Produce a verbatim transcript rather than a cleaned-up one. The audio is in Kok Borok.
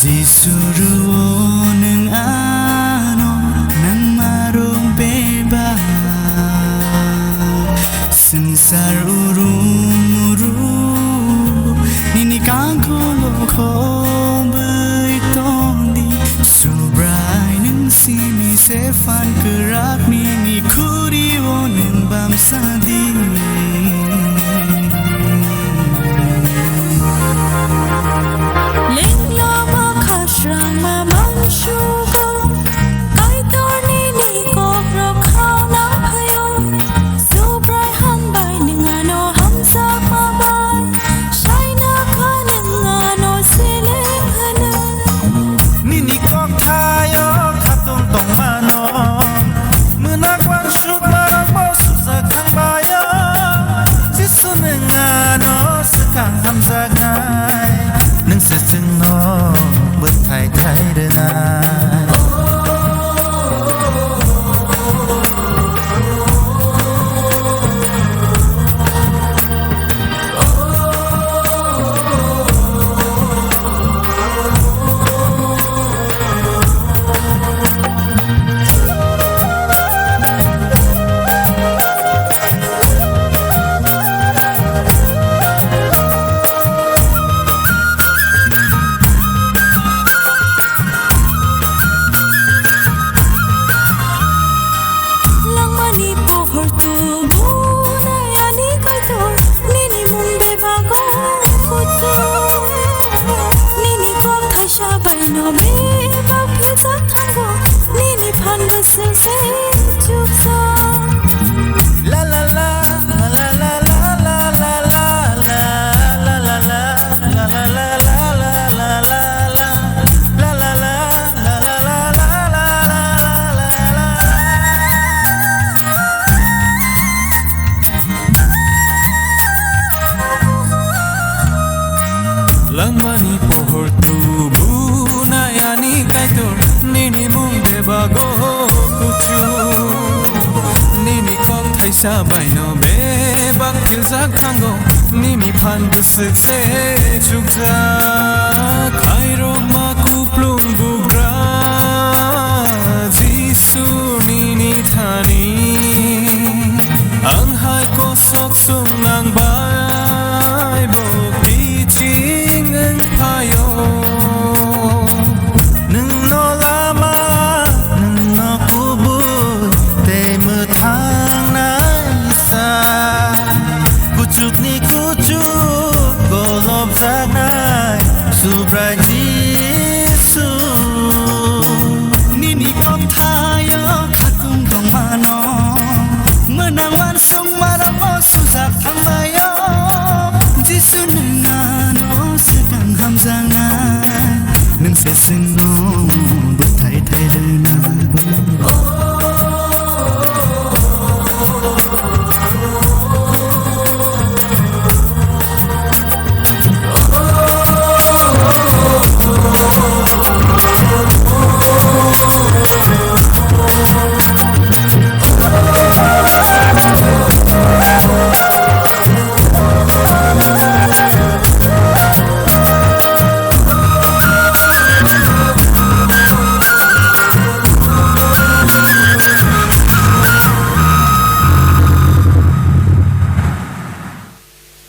Jisu rw-o nwng ano nangma rwng bebak. Swngchar urum uru nini kangkulo khobwi tongdi. Subrai nwng simi se phan kwrak nini khuri-o nwng bamsa di. Lengla ba khasrang ma mangsugo, Kaitor nini kokrok khana phaio. Subrai hambai nwng ano hamjakma bai, saina kha nwng ano seleng hwnwi. Nini kokthaio khatung tongmano, mwnak wansukmarokbo sujak thangbaio. Jisu nwng ano swkang hamjaknai, nwng se chwngno bwthai thai rwnai. Langmani pohor tubunai ani Kaitor, nini mung bebago kuchuk. Nini kok thaisa baino bebak philjak thango, nini phan bwswk se chukjak. La la la, la la la. Langmani pohor tubunai ani Kaitor, nini mung bebago kuchuk. Nini kok thaisa baino bebak philjak thango, nini phan bwswk se chukjak. Khairo